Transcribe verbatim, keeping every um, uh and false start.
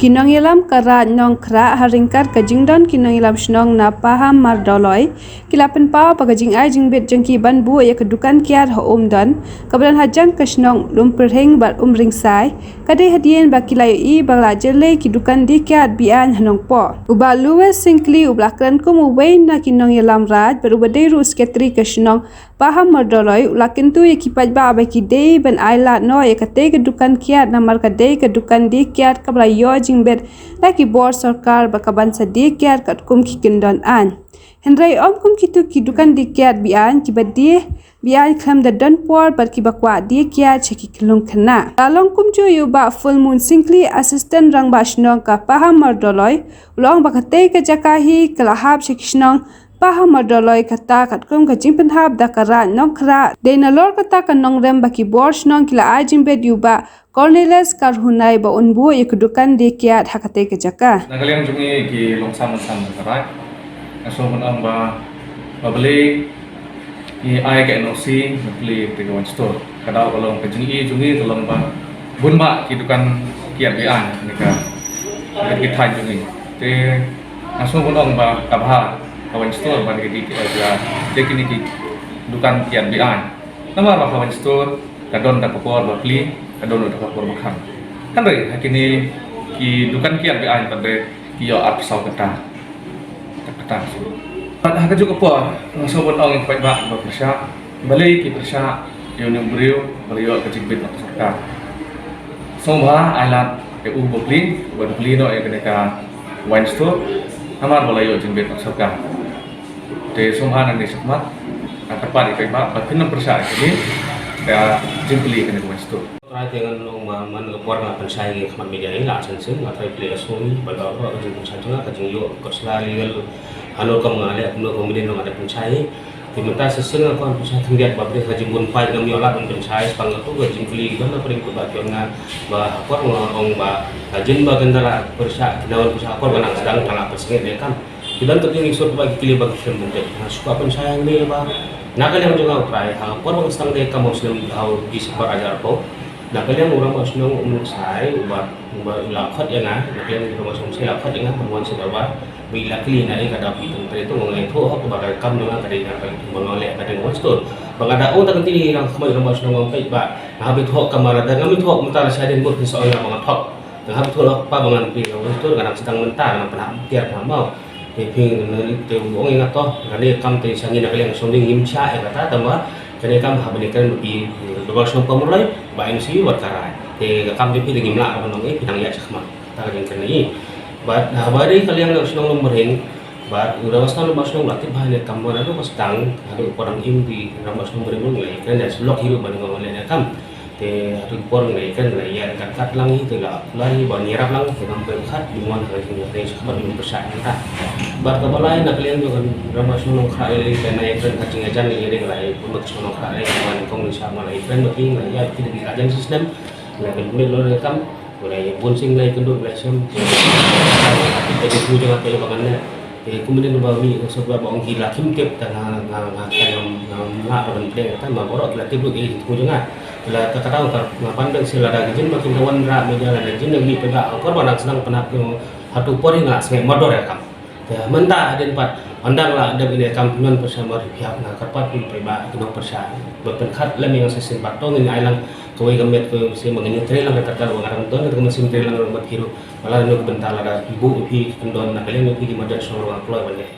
Ki nongïalam ka Raid Nongkhrah ha ryngkat ka jingdon ki nongïalam shnong na Pahammardoloi ki la pynpaw ba ka jingai jingbit jong ki ban buh ïa ka dukan kiad ha Umdon kaba don hajan ka shnong Lumpyrhing bad Umringsai ka dei hadien ba ki la ïohi ba la jyrlei ki dukan die kiad be-aiñ ha Nongpoh. U Bah Louis Syngkli uba la kren kum uwei na ki nongïalam Raid bad uba dei ruh u Secretary ka shnong Pahammardoloi u la kyntu ïa ki paidbah ba ki dei ban ailad noh ïa katei ka dukan kiad namar ka dei ka dukan die kiad kaba la ïoh jingbit da ki bor sorkar ba ka ban sa die kiad katkum ki kyndon aiñ. Hynrei ym kum kito ki dukan die kiad be-aiñ kiba die be-aiñ khlem da don por bad kiba kwah die kiad sha ki khyllung khynnah. La long kumjuh ïa u Bah Full Moon Syngkli, Assistant Rangbah Shnong ka Pahammardoloi, u la ong ba katei ka jaka hi ka la hap sha ki shnong Pahammardoloi, kata katkum ka jingpynhap da ka Raid Nongkhrah. Dei nalor kata ka nongrem ba ki bor shnong ki la ai jingbit ïa u Bah Cornelius Kharhunai ba un buh ïa ka dukan die kiad ha katei ka jaka. Na ka liang jong ngi ki long sam sam ka Raid, nga sngew ban ong ba, ba balei ngi ai ka N O C ban plie ïa ka wine store. Ka daw ka long ka jingïohi jong ngi ka long ba bun bah ki dukan kiad be-aiñ ha kane ka, ha kane ka thaiñ jong ngi. Te nga sngew ban ong ba ka bha ka wine store ban ka D T L ka, te kine ki dukan kiad be-aiñ. Namar ba ka wine store ka don da ka por ba plie, ka don da ka por ba khang. Hynrei ha kine ki dukan kiad be-aiñ pat de ki ïoh arphew saw kynta. Kynta. Pat ha kajuh ka por nga sngew ban ong ïa ki paidbah ba pyrshah, balei ki pyrshah ïa une u briew ba la ïoh ka jingbit na ka sorkar. Sngewbha ailad ïa u ba plie, ba plie noh ïa kane ka wine store, namar ba la ïoh jingbit na ka sorkar. Te sngewbha nangne shakhmat, nga kyrpad ïa ki paidbah ba phin ym pyrshah ïa kane ka jingplie kane ka wine store. Trai te ngan ong ba man ka por nga pynshai ha khmat media hi la shen shen, nga trai plie ha shen ba ka, ka jingpynshai jong nga, ka jingïoh kot sla legal, halor kam nga leh kumno kumne nga da pynshai. Te mynta shisien nga kwah pynshai khyndiat ba plie ka jingbun paid ngam ïoh lad ban pynshai, shaphang katu ka jingplie don na pdeng kut ba ki ong nga ba ha por nga ong ba ka jin ba kan da la pyrshah, ki da wan pyrshah ha por ba nang sdang ka la pynsngew ne kam. Ki don katto katne ki sur ba ki kylli ba ki khlem bynta. Nga shu kwah pynshai hangne ba na ka liang jong nga U Trai, ha ka por ba nga sdang de kam ha u snem, ha u December ar hajar arphew. Na ka liang u rangbah shnong Umringsai uba, uba u la khot ïa nga, na ka liang u rangbah shnong Umringsai la khot ïa nga ban wan sha dorbar. Ba i la kylli na i ka dap i tang tre tu, nga ïathuh hok ba ka kam jong nga ka dei na ka, ba nga leh ka dei wine store. Ba nga da ong ta ka kylli na ka khmat u rangbah shnong, nga ong peit ba nga hap ïathuh, ka ma lada ngam ïathuh mynta la shadien bad phin sa ong ïa nga ba nga thok. Nga hap ïathuh lok pa ba ngan plie ka wine store, nga nang sdang mynta, nga nang pynhap tiar pynhap maw. Te phi, te u ong ïa nga to, kane ka kam te sha ngi na ka liang ka shnong ngim shah ïa kata, tangba kane ka kam hap ban ïakren bad ki, eh, dorbar shnong Pahammardoloi, bad M C wat ka Raid. Te ka kam te phi te ngim lah ban ong ei, phi nang ïaid shakhmat. Kata ka jingkren hi. Bad haba dei ka liang ka shnong Lumpyrhing, bad u rangbah shnong, rangbah shnong la tip bha ïa kane ka kam, naduh ba sdang haduh ba dang im, ki rangbah shnong Lumpyrhing la ïakren, lok hi ruh ban ong ïa kane ka kam. Te haduh por ngi la ïakren, la ïa kat kat lang hi, te la kular hi ba ngi ïarap lang, te ngam pyrkhat, ngi wan ha ka jingïakren shakhmat, ngi pyrshah nangta. Bad kaba lai na ka liang jong ka rangbah shnong Nongkhrah, lei lei te na ïakren ka jingïajan, lei lei la ïa pynbeit shnong Nongkhrah, lei wan kong lei shah ma la ïakren bad ki, la ïa ki da ki ajan system, la pynbeit lo ne kam, la ïa bun sing la ïa kynduh la ïa shem. Te ki tu jong ka te ba kan ne. Te kumne ba mi, sop ba ong ki la kim tip, ta nga, nga, nga, ta ngam, ngam lah ban pdeng, ta ma baroh ki la tip lut ïa ki tu jong nga. Ki la ta kata ka, nga pandang sila da ki jin ma kin tawan ra media, la da jin da mi pega, ka por ba nang sdang pynhap ki, haduh por hi nga sngew mardor ïa kam. Te mynta hadien pat, ynda nga la dep ïa kane ka kam, pynban pyrshah mar phi hap, nga kyrpad phi paidbah ki nongpyrshah. Ba pynkhat lem ïa nga shisien pat, to ngin ai lang kawei ka met, kawei ka mynsiem, ba ngin ïatrei lang ka kyrdan ba nga dang don, ka mynsiem trei lang ruh bad phi ruh. Ba lada no ka bynta lada phi buh phi ki kyndon na ka liang phi ki mardor shnong ruh nga kloi ban leh.